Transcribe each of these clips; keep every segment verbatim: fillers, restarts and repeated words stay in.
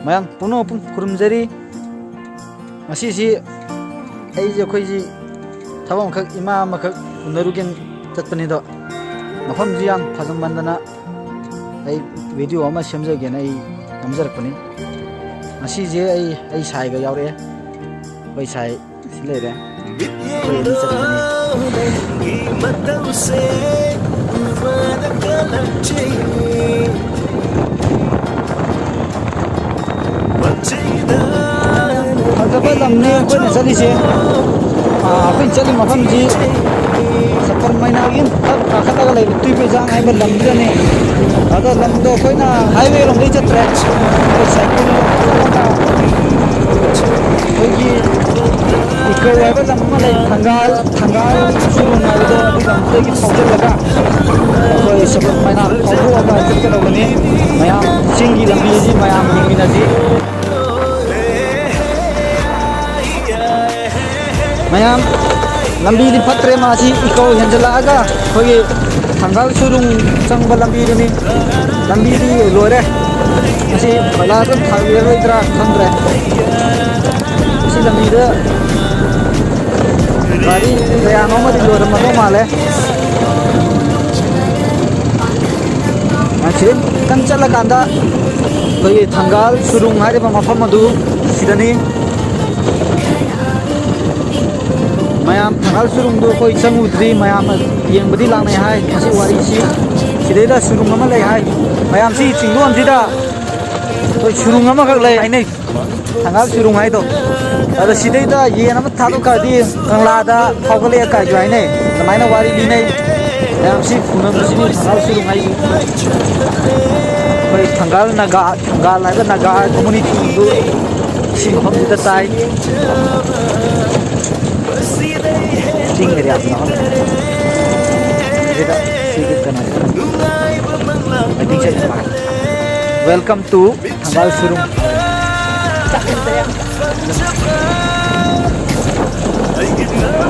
ꯃꯌꯥꯝ ꯄꯨꯝꯅꯃꯛꯄꯨ ꯈꯨꯔꯨꯝꯖꯔꯤ꯫ ꯉꯁꯤꯁꯤ ꯑꯩꯁꯦ, ꯑꯩꯈꯣꯏꯁꯤ ꯊꯕꯛ ꯑꯃꯈꯛ, ꯏꯃꯥ ꯑꯃꯈꯛ ꯎꯅꯔꯨꯒꯦꯅ ꯆꯠꯄꯅꯤꯗꯣ, ꯃꯐꯝꯁꯤ ꯌꯥꯝ ꯐꯖꯃꯟꯗꯅ ꯑꯩ ꯚꯤꯗꯤꯑꯣ ꯑꯃ ꯁꯦꯝꯖꯒꯦꯅ ꯑꯩ ꯅꯝꯖꯔꯛꯄꯅꯤ꯫ ꯉꯁꯤꯁꯦ ꯑꯩ, ꯑꯩ ꯁꯥꯏꯒ ꯌꯥꯎꯔꯛꯑꯦ꯫ ꯑꯩꯈꯣꯏ ꯁꯥꯏ ꯁꯤ ꯂꯩꯔꯦ꯫ ꯑꯩꯈꯣꯏ ꯑꯅꯤ ꯆꯠꯄꯅꯤ꯫ ꯐꯖꯕ ꯂꯝꯅꯤ ꯑꯩꯈꯣꯏꯅ ꯆꯠꯂꯤꯁꯦ꯫ ꯑꯥ, ꯑꯩꯈꯣꯏꯅ ꯆꯠꯂꯤ ꯃꯐꯝꯁꯤ ꯁꯄꯔ ꯃꯥꯏꯅꯥꯒꯤ ꯊꯛ ꯀꯥꯈꯠꯂꯒ ꯂꯩꯕ ꯇꯨꯏꯄꯩꯖꯥꯡ ꯍꯥꯏꯕ ꯂꯝꯗꯨꯗꯅꯤ꯫ ꯑꯗꯣ ꯂꯝꯗꯣ ꯑꯩꯈꯣꯏꯅ ꯍꯥꯏꯋꯦ ꯂꯣꯝꯗꯩ ꯆꯠꯇ꯭ꯔꯦ꯫ ꯑꯩꯈꯣꯏ ꯁꯥꯏꯀꯜ ꯑꯩꯈꯣꯏꯒꯤ ꯏꯀꯧ ꯍꯥꯏꯕ ꯂꯝ ꯑꯃ ꯂꯩ, ꯊꯪꯒꯥꯜ, ꯊꯪꯒꯥꯜ ꯁꯨꯔꯨꯡ ꯍꯥꯏꯕꯗꯣ, ꯑꯗꯨ ꯂꯝꯗꯒꯤ ꯊꯧꯖꯤꯜꯂꯒ ꯑꯩꯈꯣꯏ ꯁꯨꯃꯥꯏꯅ ꯐꯥꯎꯗꯣꯛꯑꯒ ꯆꯠꯀꯗꯧꯕꯅꯤ꯫ ꯃꯌꯥꯝ ꯆꯤꯡꯒꯤ ꯂꯝꯕꯤꯁꯤ ꯃꯌꯥꯝ ꯌꯦꯡꯃꯤꯟꯅꯁꯤ꯫ ꯃꯌꯥꯝ, ꯂꯝꯕꯤꯗꯤ ꯐꯠꯇ꯭ꯔꯦ, ꯃꯥꯁꯤ ꯏꯀꯧ ꯍꯦꯟꯖꯜꯂꯛꯑꯒ ꯑꯩꯈꯣꯏꯒꯤ ꯊꯪꯒꯥꯜ ꯁꯨꯔꯨꯡ ꯆꯪꯕ ꯂꯝꯕꯤꯗꯨꯅꯤ꯫ ꯂꯝꯕꯤꯗꯤ ꯂꯣꯏꯔꯦ꯫ ꯃꯁꯤ ꯀꯣꯏꯂꯥꯁ ꯊꯥꯕꯤꯔꯔꯣꯏꯗ꯭ꯔꯥ ꯈꯪꯗ꯭ꯔꯦ꯫ ꯁꯤ ꯂꯝꯕꯤꯗ ꯒꯥꯔꯤ ꯀꯌꯥꯅꯣ ꯑꯃꯗꯤ ꯂꯣꯏꯔꯝꯃꯗꯧ ꯃꯥꯜꯂꯦ꯫ ꯁꯤꯗꯩ ꯈꯤꯇꯪ ꯆꯠꯂꯀꯥꯟꯗ ꯑꯩꯈꯣꯏꯒꯤ ꯊꯪꯒꯥꯜ ꯁꯨꯔꯨꯡ ꯍꯥꯏꯔꯤꯕ ꯃꯐꯝ ꯑꯗꯨ ꯁꯤꯗꯅꯤ꯫ ꯃꯌꯥꯝ ꯊꯪꯒꯥꯜ ꯁꯨꯔꯨꯡꯗꯨ ꯑꯩꯈꯣꯏ ꯆꯪꯉꯨꯗ꯭ꯔꯤ, ꯃꯌꯥꯝꯅ ꯌꯦꯡꯕꯗꯤ ꯂꯥꯛꯅꯩ ꯍꯥꯏ꯫ ꯃꯁꯤ ꯋꯥꯔꯤꯁꯤ ꯁꯤꯗꯩꯗ ꯁꯨꯔꯨꯡ ꯑꯃ ꯂꯩ ꯍꯥꯏ꯫ ꯃꯌꯥꯝ ꯁꯤ ꯆꯤꯡꯗꯣꯟꯁꯤꯗ ꯑꯩꯈꯣꯏ ꯁꯨꯔꯨꯡ ꯑꯃꯈꯛ ꯂꯩ ꯍꯥꯏꯅꯩ꯫ ꯊꯪꯒꯥꯜ ꯁꯨꯔꯨꯡ ꯍꯥꯏꯗꯣ꯫ ꯑꯗꯣ ꯁꯤꯗꯩꯗ ꯌꯦꯟ ꯑꯃ ꯊꯥꯗꯣꯛꯈ꯭ꯔꯗꯤ ꯀꯪꯂꯥꯗ ꯐꯥꯎꯒꯠꯂꯛꯑꯦ ꯀꯥꯏꯁꯨ ꯍꯥꯏꯅꯩ꯫ ꯑꯗꯨꯃꯥꯏꯅ ꯋꯥꯔꯤ ꯂꯤꯅꯩ꯫ ꯃꯌꯥꯝꯁꯤ ꯐꯨꯅꯕꯁꯤꯅꯤ ꯊꯪꯒꯥꯜ ꯁꯨꯔꯨꯡ ꯍꯥꯏꯁꯤ꯫ ꯑꯩꯈꯣꯏ ꯊꯪꯒꯥꯜ ꯅꯥꯒꯥ, ꯊꯪꯒꯥꯜ ꯍꯥꯏꯕ ꯅꯥꯒꯥ ꯀꯝꯃꯨꯅꯤꯇꯤꯗꯨ ꯁꯤ ꯃꯐꯝꯁꯤꯗ ꯇꯥꯏ꯫ ꯆꯤꯡ ꯑꯦꯔꯤꯌꯥꯗꯨꯅ ꯁꯤꯗ ꯀꯩꯅꯣ ꯃꯩꯇꯩ ꯆꯠꯄ꯫ Welcome to ꯊꯪꯒꯥꯜ ꯁꯨꯔꯨꯡ꯫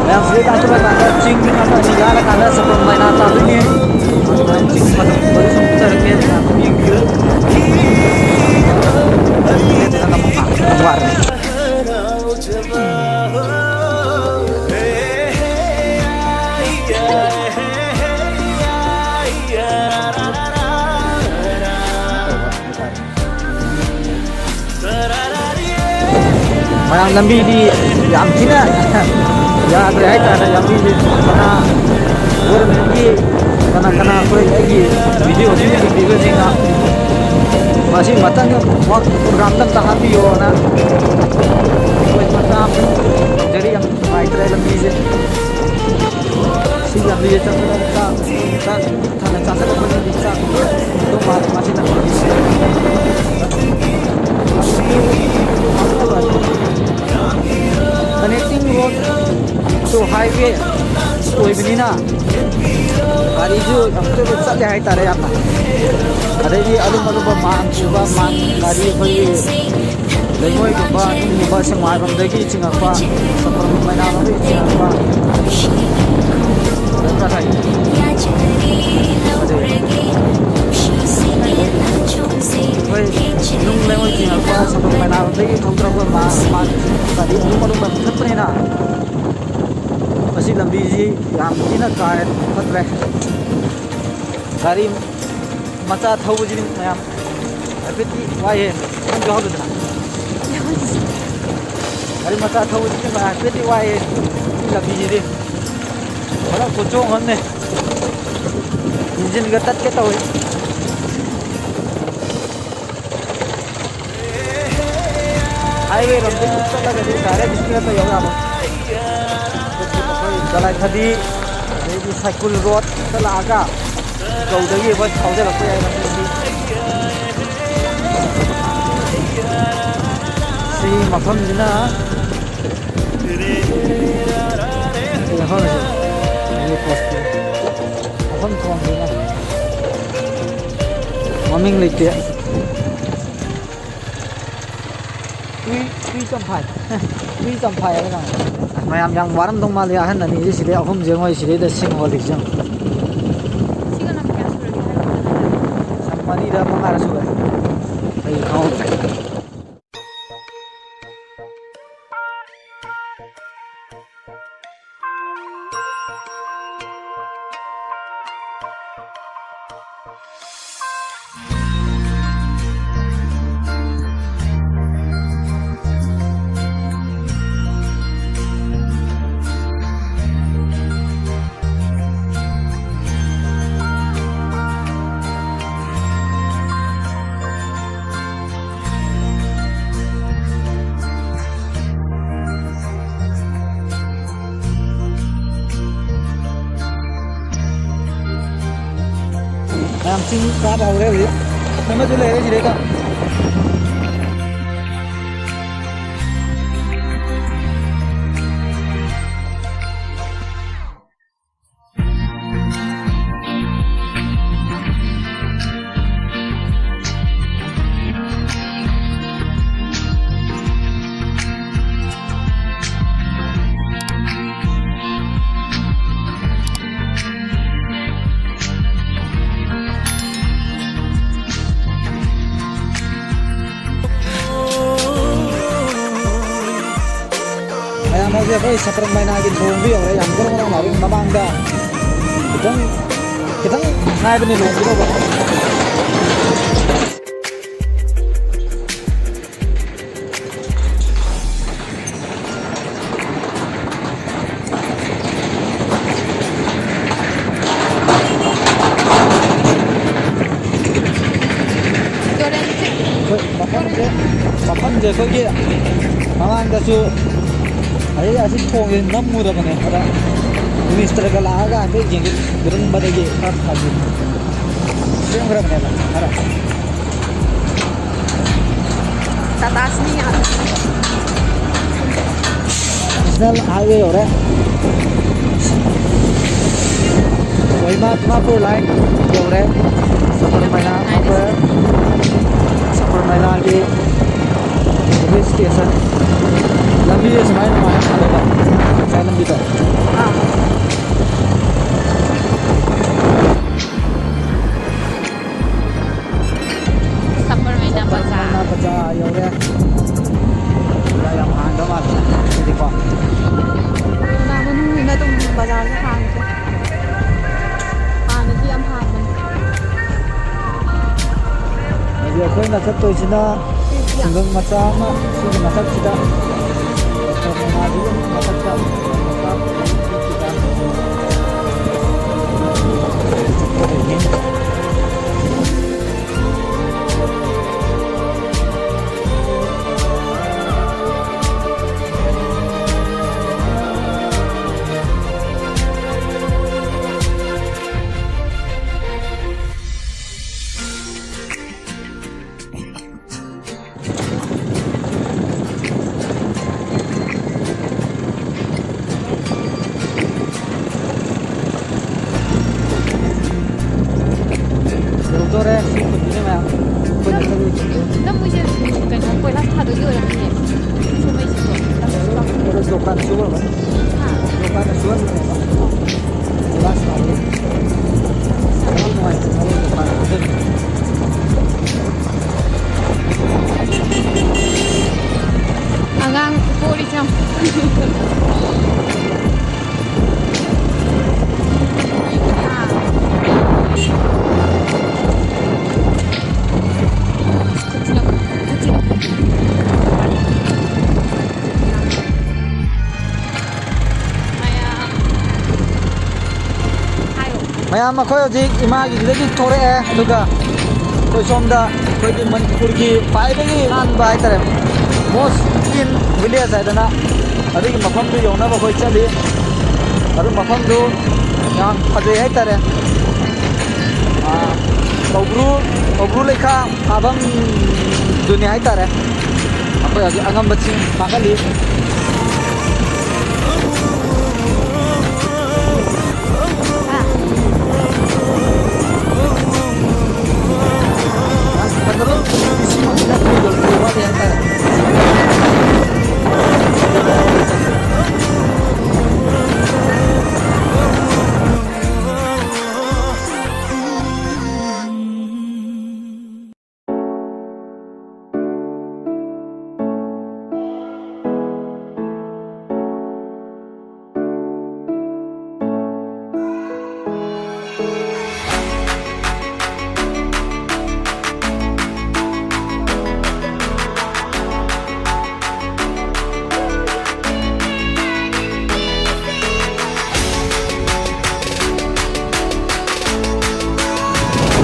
ꯃꯌꯥꯝ ꯁꯤꯗ ꯀꯥꯈꯠꯂꯀꯥꯟꯗ ꯆꯤꯡ ꯑꯃ ꯑꯅꯤ ꯀꯥꯔꯀꯥꯟꯗ ꯁꯄꯝ ꯃꯥꯏꯅꯥ ꯇꯥꯗꯣꯏꯅꯦ꯫ ꯆꯤꯡ ꯃꯊꯛ ꯃꯔꯤ ꯁꯨꯝ ꯆꯠꯂꯛꯀꯦ, ꯃꯌꯥꯝ ꯑꯗꯨꯝ ꯌꯦꯡꯕꯤꯌꯨ꯫ ꯃꯌꯥꯝ, ꯂꯝꯕꯤꯗꯤ ꯌꯥꯝ ꯊꯤꯅ ꯌꯥꯗ꯭ꯔꯦ ꯍꯥꯏꯇꯥꯔꯦ꯫ ꯂꯝꯕꯤꯗꯤ ꯀꯅꯥ, ꯒꯣꯔꯃꯦꯟꯒꯤ ꯀꯅꯥ ꯀꯅꯥ ꯑꯩꯈꯣꯏ ꯑꯩꯒꯤ ꯚꯤꯗꯤꯑꯣꯁꯤ ꯌꯦꯡꯕꯤꯕꯁꯤꯡꯅ ꯃꯁꯤ ꯃꯊꯪꯒꯤ ꯄ꯭ꯔꯣꯒ꯭ꯔꯥꯝꯗ ꯑꯝꯇ ꯍꯥꯞꯄꯤꯌꯣꯅ request ꯃꯆꯥ ꯑꯃ ꯇꯧꯖꯔꯤ꯫ ꯌꯥꯝ ꯅꯨꯡꯉꯥꯏꯇ꯭ꯔꯦ ꯂꯝꯕꯤꯁꯦ꯫ ꯁꯤ ꯂꯝꯕꯤꯁꯦ ꯆꯠꯄꯗ ꯆꯥꯛ ꯆꯥꯛ ꯊꯟꯅ ꯆꯥꯁꯤꯜꯂꯛꯄꯗꯗꯤ ꯆꯥꯛ ꯑꯗꯨꯝ ꯃꯥ-, ꯃꯥꯁꯤꯅ connecting road to highway ꯑꯣꯏꯕꯅꯤꯅ ꯒꯥꯔꯤꯁꯨ ꯌꯥꯝ ꯇꯣꯏꯅ ꯆꯠꯂꯦ ꯍꯥꯏꯇꯥꯔꯦ ꯌꯥꯝꯅ꯫ ꯑꯗꯩꯗꯤ ꯑꯔꯨꯝ ꯑꯔꯨꯝꯕ ꯃꯥꯟ ꯄꯨꯕ ꯃꯥꯟ ꯒꯥꯔꯤ ꯑꯩꯈꯣꯏꯒꯤ ꯂꯩꯉꯣꯏꯒꯨꯝꯕ, ꯅꯨꯡꯒꯨꯝꯕ, ꯁꯦꯛꯃꯥꯏꯔꯣꯝꯗꯒꯤ ꯆꯤꯡꯉꯛꯄ, ꯁꯄꯔ ꯃꯩꯅꯥꯔꯣꯝꯗꯒꯤ ꯆꯤꯡꯉꯛꯄ, ꯑꯗꯩ ꯑꯩꯈꯣꯏ ꯅꯨꯡ ꯂꯩꯉꯣꯏ ꯆꯤꯡꯉꯛꯄ, ꯁꯄꯔ ꯃꯩꯅꯥꯔꯣꯝꯗꯒꯤ ꯊꯧꯗꯔꯛꯄ ꯃꯥ-, ꯃꯥ-, ꯒꯥꯔꯤ ꯑꯔꯨꯝ ꯑꯔꯨꯝꯕ ꯊꯠꯄꯅꯤꯅ ꯃꯁꯤ ꯂꯝꯕꯤꯁꯤ ꯌꯥꯝ ꯊꯤꯅ ꯀꯥ ꯍꯦꯟꯅ ꯐꯠꯇ꯭ꯔꯦ꯫ ꯒꯥꯔꯤ ꯃꯆꯥ ꯊꯧꯕꯁꯤꯗꯤ ꯃꯌꯥꯝ ꯍꯥꯏꯐꯦꯠꯇꯤ ꯋꯥꯏꯍꯦ꯫ ꯅꯪꯁꯨ ꯌꯥꯎꯍꯜꯂꯨꯗꯅ꯫ ꯒꯥꯔꯤ ꯃꯆꯥ ꯊꯧꯕꯁꯤꯗꯤ ꯃꯌꯥꯝ ꯍꯥꯏꯐꯦꯠꯇꯤ ꯋꯥꯏꯍꯦ꯫ ꯁꯤ ꯂꯝꯕꯤꯁꯤꯗꯤ ꯐꯖꯅ ꯀꯣꯠꯆꯣꯡ ꯑꯃꯅꯦ꯫ ꯏꯟꯖꯤꯟꯒ ꯇꯠꯀꯦ ꯇꯧꯏ꯫ Highway ꯔꯣꯝꯗꯒꯤ ꯆꯠꯂꯒꯗꯤ direct ꯁꯤꯗ ꯌꯧ ꯌꯥꯕ꯫ ꯑꯩꯈꯣꯏ ꯒꯂꯥꯏꯊꯕꯤ, ꯑꯗꯩꯗꯤ ꯁꯥꯏꯀꯨꯜ ꯔꯣꯗꯇ ꯂꯥꯛꯑꯒ ꯒꯧꯗꯒꯤ ꯑꯩꯈꯣꯏ ꯐꯥꯎꯖꯔꯛꯄ ꯌꯥꯏ ꯂꯝꯕꯤꯁꯤ꯫ ꯁꯤ ꯃꯐꯝꯁꯤꯅ, ꯁꯤ ꯃꯐꯝꯁꯦ, ꯃꯐꯝ ꯊꯣꯡꯁꯤꯅ ꯃꯃꯤꯡ ꯂꯩꯇꯦ꯫ ꯇꯨꯏ, ꯇꯨꯏ ꯆꯝꯐꯥꯏ꯫ ꯇꯨꯏ ꯆꯝꯐꯥꯏ ꯍꯥꯏꯕ ꯀꯩꯅꯣ꯫ ꯃꯌꯥꯝ ꯌꯥꯝ ꯋꯥꯔꯝꯗꯧ ꯃꯥꯜꯂꯤ, ꯑꯍꯟ ꯑꯅꯤꯁꯦ ꯁꯤꯗꯩ ꯑꯍꯨꯝꯁꯦ ꯃꯣꯏ ꯁꯤꯗꯩꯗ ꯁꯤꯡ ꯍꯣꯜꯂꯤꯁꯦ ꯌꯦꯡꯉꯣ꯫ ꯁꯤꯒ ꯅꯪ ꯀꯌꯥ ꯁꯨꯔꯒꯦ ꯍꯥꯏꯔꯛꯑꯣꯗꯅ? ꯁꯪ ꯃꯔꯤꯔ ꯃꯉꯥꯔ ꯁꯨꯔꯦ꯫ ꯑꯩ ꯈꯪꯍꯧꯗ꯭ꯔꯦ꯫ ꯆꯤꯡ ꯀꯥꯕ ꯍꯧꯔꯦ ꯍꯧꯖꯤꯛ꯫ ꯑꯃꯁꯨ ꯂꯩꯔꯦ ꯁꯤꯗꯩꯗ꯫ ꯃꯌꯥꯝ ꯍꯧꯖꯤꯛ ꯑꯩꯈꯣꯏ ꯁꯄꯔ ꯃꯩꯅꯥꯒꯤ ꯊꯣꯡꯗꯨ ꯌꯧꯔꯦ꯫ ꯌꯥꯝ ꯒꯣꯔꯣꯡ ꯒꯣꯔꯣꯡ ꯂꯥꯎꯔꯤ꯫ ꯃꯃꯥꯡꯗ ꯈꯤꯇꯪ, ꯈꯤꯇꯪ ꯉꯥꯏꯕꯅꯤ ꯂꯣꯏꯒꯗꯧꯕ꯫ ꯑꯩꯈꯣꯏ ꯃꯐꯝꯁꯦ, ꯃꯐꯝꯁꯦ ꯑꯩꯈꯣꯏꯒꯤ ꯃꯃꯥꯡꯗꯁꯨ ꯑꯩ ꯑꯁꯤ ꯊꯣꯡꯁꯦ ꯅꯝꯃꯨꯔꯕꯅꯦ꯫ ꯑꯗ ꯃꯤꯅꯤꯁꯇꯔꯒ ꯂꯥꯛꯑꯒ ꯍꯥꯏꯐꯦꯠ ꯌꯦꯡꯒꯦ꯫ ꯎꯔꯟꯕꯗꯒꯤ ꯈꯔ ꯐꯖꯩ꯫ ꯁꯦꯝꯈ꯭ꯔꯕꯅꯦꯕ ꯈꯔ꯫ ꯇꯥꯇꯥꯁꯤꯅꯤ ꯉꯥꯛꯇ꯫ ꯅꯦꯁꯅꯦꯜ ꯍꯥꯏꯋꯦ ꯌꯧꯔꯦ꯫ ꯀꯣꯍꯤꯃꯥ ꯗꯤꯃꯥꯄꯨꯔ ꯂꯥꯏꯟ ꯌꯧꯔꯦ꯫ ꯁꯄꯔ ꯃꯩꯅꯥ ꯑꯩꯈꯣꯏ ꯁꯄꯔ ꯃꯩꯅꯥꯒꯤ ꯔꯦꯜꯋꯦ ꯁ꯭ꯇꯦꯁꯟ꯫ ꯂꯝꯕꯤꯁꯦ ꯁꯨꯃꯥꯏꯅ ꯅꯨꯡꯉꯥꯏꯔ ꯃꯥꯜꯂꯦꯀꯣ, ꯉꯁꯥꯏ ꯂꯝꯕꯤꯗꯣ꯫ ꯑꯥ꯫ ꯁꯄꯔ ꯃꯩꯅꯥ ꯕꯖꯥꯔ꯫ ꯁꯄꯔ ꯃꯩꯅꯥ ꯕꯖꯥꯔ ꯌꯧꯔꯦ꯫ ꯕꯖꯥꯔ ꯌꯥꯝ ꯍꯥꯡꯗ ꯃꯥꯜꯂꯦ ꯉꯁꯤꯗꯤꯀꯣ꯫ ꯀꯣꯔꯣꯅꯥ ꯃꯅꯨꯡꯅꯤꯅ ꯑꯗꯨꯝ ꯕꯖꯥꯔꯁꯦ ꯍꯥꯡꯗ꯭ꯔꯦ꯫ ꯍꯥꯟꯅꯗꯤ ꯌꯥꯝ ꯍꯥꯡꯕꯅꯤ꯫ ꯍꯧꯖꯤꯛ ꯑꯩꯈꯣꯏꯅ ꯆꯠꯇꯣꯏꯁꯤꯅ ꯈꯨꯡꯒꯪ ꯃꯆꯥ ꯑꯃ, ꯁꯤꯒꯤ ꯃꯊꯛꯁꯤꯗ, ꯃꯊꯛꯇ ꯅꯝꯃꯣꯏꯁꯦ ꯀꯩꯅꯣ ꯀꯣꯏꯂꯥꯁ ꯊꯥꯗꯣꯏꯒꯤ ꯑꯣꯏꯔꯝꯅꯤꯌꯦ꯫ ꯁꯨꯝꯃꯩꯁꯤꯡꯗꯣ ꯂꯝꯕꯤꯁꯨ ꯂꯥꯛ-, ꯑꯗꯣ ꯖꯣꯀꯥꯟꯅ ꯁꯨꯔꯝꯒꯅꯤ꯫ ꯍꯥ? ꯖꯣꯀꯥꯟꯅ ꯁꯨꯍꯟꯕꯅꯦꯕ꯫ ꯀꯣꯏꯂꯥꯁ ꯊꯥꯕꯒꯤ꯫ ꯌꯥꯝ ꯅꯨꯡꯉꯥꯏꯇꯦ ꯃꯣꯏ ꯖꯣꯀꯥꯟꯅ ꯁꯨꯍꯟꯕꯅꯦ꯫ ꯑꯉꯥꯡ ꯄꯣꯔꯤꯁꯦ ꯌꯥꯝ꯫ ꯃꯌꯥꯝ, ꯑꯩꯈꯣꯏ ꯍꯧꯖꯤꯛ ꯏꯃꯥꯒꯤꯗꯨꯗꯒꯤ ꯊꯣꯛꯂꯛꯑꯦ, ꯑꯗꯨꯒ ꯑꯩꯈꯣꯏ ꯁꯣꯝꯗ ꯑꯩꯈꯣꯏꯒꯤ ꯃꯅꯤꯄꯨꯔꯒꯤ ꯈ꯭ꯋꯥꯏꯗꯒꯤ ꯅꯥꯟꯕ ꯍꯥꯏꯇꯥꯔꯦ, most clean village ꯍꯥꯏꯗꯅ, ꯑꯗꯨꯒꯤ ꯃꯐꯝꯗꯨ ꯌꯧꯅꯕ ꯑꯩꯈꯣꯏ ꯆꯠꯂꯤ꯫ ꯑꯗꯨ ꯃꯐꯝꯗꯨ ꯌꯥꯝ ꯐꯖꯩ ꯍꯥꯏꯇꯥꯔꯦ꯫ ꯑꯥ, ꯀꯧꯕ꯭ꯔꯨ, ꯀꯧꯕ꯭ꯔꯨ ꯂꯩꯈꯥ ꯐꯥꯐꯝꯗꯨꯅꯤ ꯍꯥꯏꯇꯥꯔꯦ꯫ ꯑꯩꯈꯣꯏ ꯍꯧꯖꯤꯛ ꯑꯉꯝꯕ ꯆꯤꯡ ꯀꯥꯈꯠꯂꯤ꯫ ꯐꯖꯕ ꯏꯁꯤꯡ ꯃꯛꯇ ꯅꯠꯇꯦ, ꯌꯧꯗ꯭ꯔꯤ ꯋꯥꯠꯂꯤ ꯍꯥꯏꯇꯥꯔꯦ꯫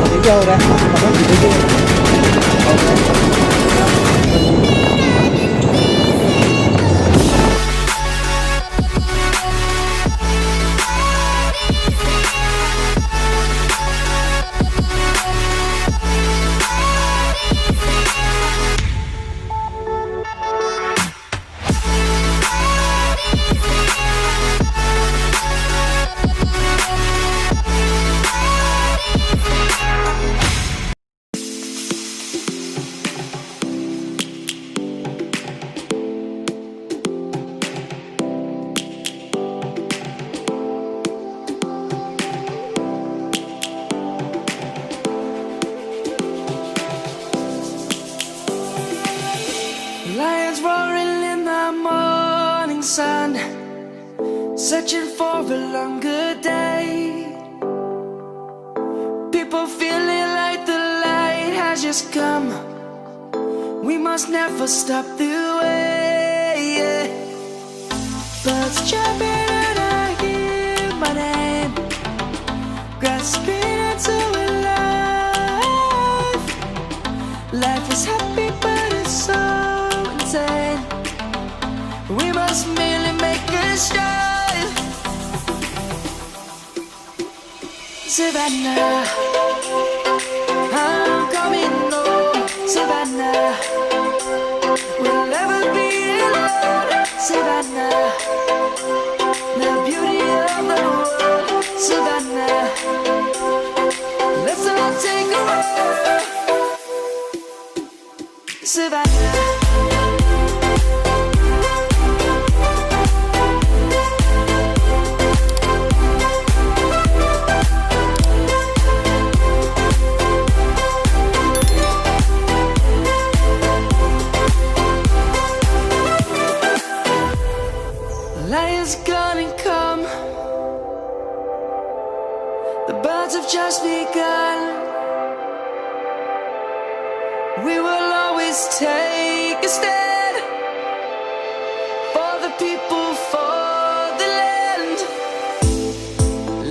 ꯍꯧꯖꯤꯛꯇꯤ ꯍꯧꯔꯦ꯫ ꯃꯊꯪꯒꯤꯗꯨꯗꯤ ꯍꯧꯔꯦ꯫ Roaring in the morning sun, searching for a longer day. People feeling like the light has just come. We must never stop the way. Yeah. Birds chirping and I hear my name. Grass green and so alive. Life is happy but it's so insane. We must merely make a start. Savannah, I'm coming home. Savannah, we'll never be alone. Savannah, the beauty of the world. Savannah, let's all take a walk. Savannah, lion's gonna come. The birds have just begun. We will always take a stand for the people, for the land.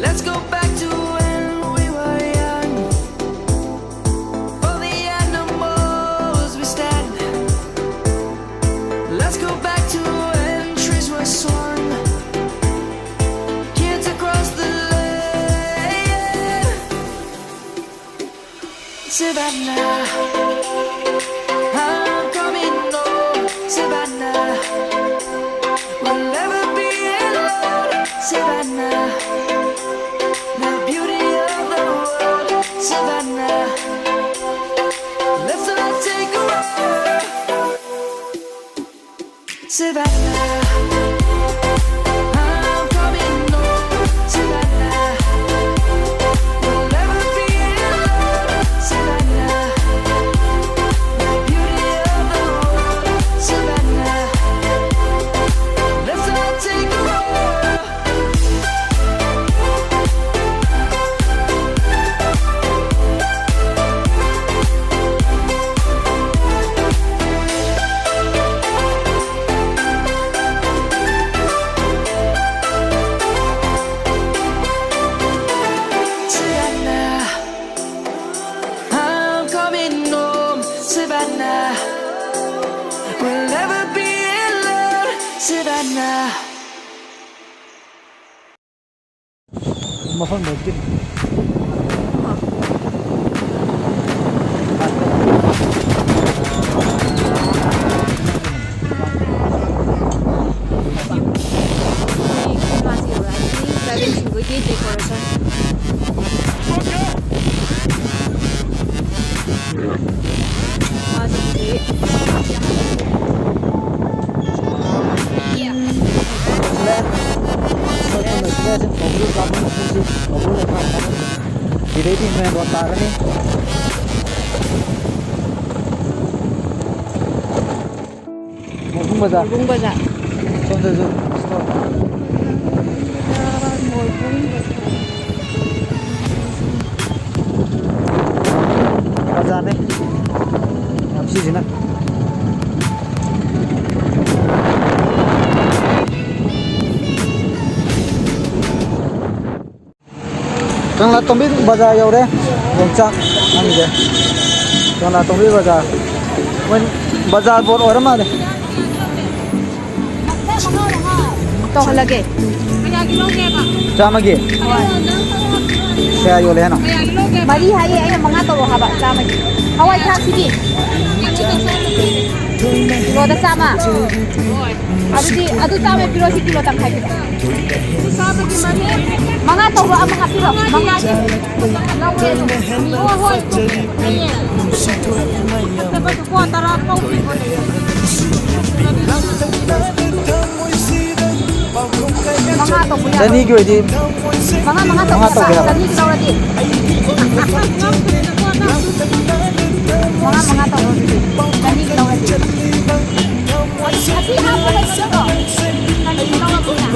Let's go back to when we were young. For the animals we stand. Let's go back to when trees were swung. Kids across the land. Savannah, I'm coming home. Savannah, we'll never be alone. Savannah, the beauty of the world. Savannah, let's all take a walk. Savannah, I'm coming home. Savannah, we'll never be alone. Savannah, the beauty of the world. Savannah, Savannah, we'll never be alone, Savannah. ꯃꯐꯝꯗꯣ ꯑꯗꯨꯝ ꯃꯥꯁꯤ ꯌꯧꯔꯛꯑꯅꯤ꯫ ꯇ꯭ꯔꯥꯏꯕꯦꯜꯁꯤꯡꯈꯣꯏꯒꯤ decoration. ꯃꯥꯁꯤ ꯍꯧꯖꯤꯛ ꯁꯤꯗꯩꯗꯤ ꯃꯦꯟ road ꯇꯥꯔꯅꯤ꯫ ꯃꯣꯏꯕꯨꯡ ꯕꯖꯥꯔ꯫ ꯃꯣꯏꯕꯨꯡ ꯕꯖꯥꯔ꯫ ꯁꯣꯝꯗꯁꯨ ꯁ꯭ꯇꯣꯔ꯫ ꯕꯖꯥꯔꯅꯤ꯫ ꯌꯥꯝ ꯁꯤꯁꯤꯅ꯫ ꯀꯪꯂꯥꯇꯣꯝꯕꯤ ꯕꯖꯥꯔ ꯌꯧꯔꯦ꯫ ꯌꯣꯡꯆꯥꯛ ꯍꯪꯉꯤꯁꯦ꯫ ꯀꯪꯂꯥꯇꯣꯝꯕꯤ ꯕꯖꯥꯔ꯫ ꯃꯣꯏ ꯕꯖꯥꯔ ꯕꯣꯠ ꯑꯣꯏꯔ ꯃꯥꯜꯂꯦ꯫ ꯇꯧꯍꯜꯂꯒꯦ꯫ ꯆꯥꯝꯃꯒꯤ꯫ ꯍꯣꯏ꯫ ꯀꯌꯥ ꯌꯣꯜꯂꯦ ꯍꯥꯏꯅꯣ? ꯃꯔꯤ ꯍꯥꯏꯌꯦ, ꯑꯩꯅ ꯃꯉꯥ ꯇꯧꯔꯣ ꯍꯥꯏꯕ, ꯆꯥꯝꯃꯒꯤ꯫ ꯍꯋꯥꯏ ꯊ꯭ꯔꯥꯛꯁꯤꯗꯤ? ꯀꯤꯂꯣꯗ ꯆꯥꯝꯃ꯫ ꯑꯗꯨꯗꯤ ꯑꯗꯨ ꯆꯥꯝꯃ ꯄꯤꯔꯣ, ꯁꯤ ꯀꯤꯂꯣ ꯇꯪꯈꯥꯏ ꯄꯤꯔꯣ꯫ ꯃꯉꯥ ꯇꯧꯔꯣ, ꯑꯃ ꯍꯥꯞꯄꯤꯔꯣ, ꯃꯉꯥ꯫ ꯍꯣꯏ, ꯍꯣꯏ꯫ ꯀꯣ ꯇꯔꯥ ꯇꯧꯕꯤꯕꯅꯦ꯫ ꯃꯉꯥ ꯇꯧꯕ ꯌꯥꯔꯣꯏ꯫ ꯆꯅꯤꯒꯤ ꯑꯣꯏꯗꯤ ꯃꯉꯥ, ꯃꯉꯥ ꯃꯉꯥ ꯇꯧꯕ ꯇꯧꯒꯦ ꯍꯥꯏꯕ꯫ ꯆꯅꯤꯒꯤ ꯂꯧꯔꯗꯤ꯫ ꯃꯉꯥ, ꯃꯉꯥ ꯇꯧꯔꯣ ꯑꯗꯨꯗꯤ꯫ ꯆꯅꯤꯒꯤ ꯂꯧꯔꯗꯤ꯫ ꯑꯁꯤ ꯍꯥꯞꯄ ꯂꯩꯕ ꯅꯠꯇ꯭ꯔꯣ? ꯆꯅꯤꯒꯤ ꯂꯧꯔꯕꯅꯤꯅ꯫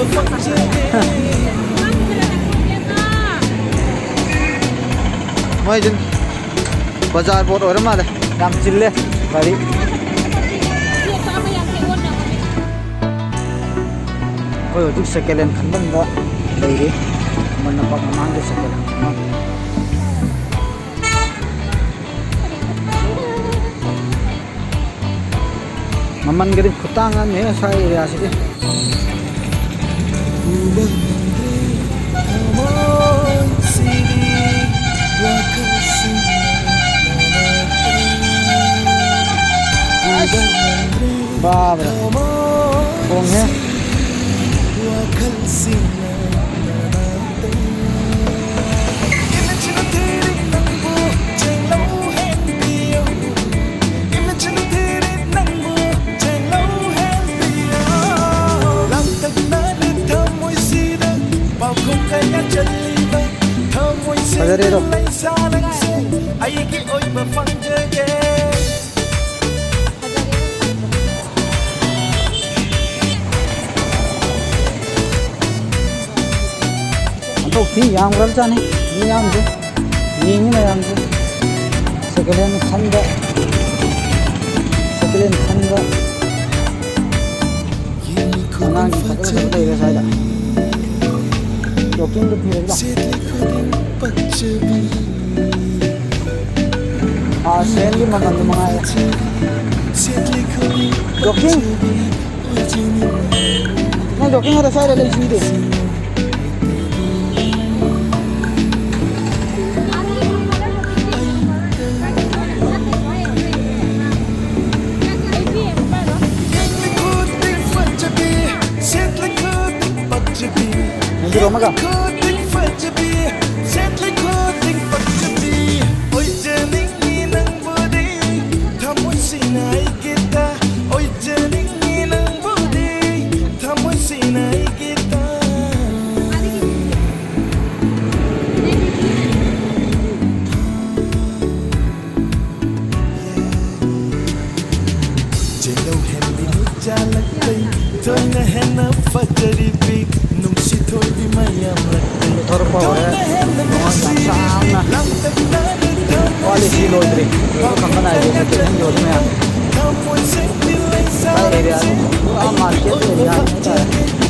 ꯃꯣꯏꯁꯤ ꯕꯖꯥꯔ ꯕꯣꯠ ꯑꯣꯏꯔ ꯃꯥꯜꯂꯦ꯫ ꯌꯥꯝ ꯆꯤꯜꯂꯦ ꯒꯥꯔꯤ꯫ ꯑꯩꯈꯣꯏ ꯍꯧꯖꯤꯛ ꯁꯦꯀꯦꯟ ꯍꯦꯟ ꯈꯟꯐꯝꯗ ꯂꯩꯔꯤ꯫ ꯈꯨꯃꯟ ꯂꯝꯄꯥꯛ ꯃꯃꯥꯡꯒꯤ ꯁꯦꯀꯦꯟ ꯍꯦꯟ ꯈꯟꯐꯝ꯫ ꯃꯃꯜꯒꯗꯤ ꯈꯨꯇꯥꯡ ꯑꯃꯅꯦꯍꯦ ꯁ꯭ꯋꯥꯏ ꯑꯦꯔꯤꯌꯥꯁꯤꯗꯤ꯫ ꯕꯥꯕ꯭ꯔꯦ꯫ ꯍꯣꯡꯉꯦ꯫ ꯐꯖꯔꯦꯗꯣ꯫ ꯑꯣꯟꯊꯣꯛ ꯊꯤ ꯌꯥꯝꯈ꯭ꯔꯕꯖꯥꯠꯅꯤ ꯃꯤ ꯌꯥꯝꯁꯦ꯫ ꯌꯦꯡꯉꯤ ꯃꯌꯥꯝꯁꯦ꯫ ꯁꯦꯀꯦꯟ ꯍꯦꯟ ꯈꯟꯕ, ꯁꯦꯀꯦꯟ ꯍꯦꯟ ꯈꯟꯕ꯫ ꯑꯉꯥꯡꯒꯤ ꯐꯖ ꯐꯖꯕ ꯂꯩꯔꯦ ꯁ꯭ꯋꯥꯏꯗ꯫ ꯖꯣꯀꯤꯡꯗꯣ ꯊꯤꯔꯦꯗ꯫ ꯑꯥ, ꯁꯦꯟꯒꯤ ꯃꯃꯜꯗꯣ ꯃꯉꯥꯏꯔꯦ꯫ ꯖꯣꯀꯤꯡ꯫ ꯅꯪ ꯖꯣꯀꯤꯡ ꯈꯛꯇ ꯁ꯭ꯋꯥꯏꯗ ꯂꯩꯁꯤꯗꯤ꯫ ꯅꯪꯁꯨ ꯑꯃꯒ꯫ ꯊꯣꯔꯛꯄ ꯍꯧꯔꯦ꯫ ꯌꯥꯝ ꯁꯥꯡꯅ ꯋꯥꯠꯂꯤ, ꯁꯤ ꯂꯣꯏꯗ꯭ꯔꯤ꯫ ꯈꯪꯕ ꯅꯥꯏꯗꯦ, ꯁꯦꯀꯦꯟ ꯍꯦꯟ ꯌꯣꯜꯂꯤ ꯃꯌꯥꯝ꯫ ꯁ꯭ꯋꯥꯏ ꯑꯦꯔꯤꯌꯥꯁꯤ ꯄꯨꯔꯥ ꯃꯥꯔꯀꯦꯠ ꯑꯦꯔꯤꯌꯥꯅꯤ ꯍꯥꯏꯇꯥꯔꯦ꯫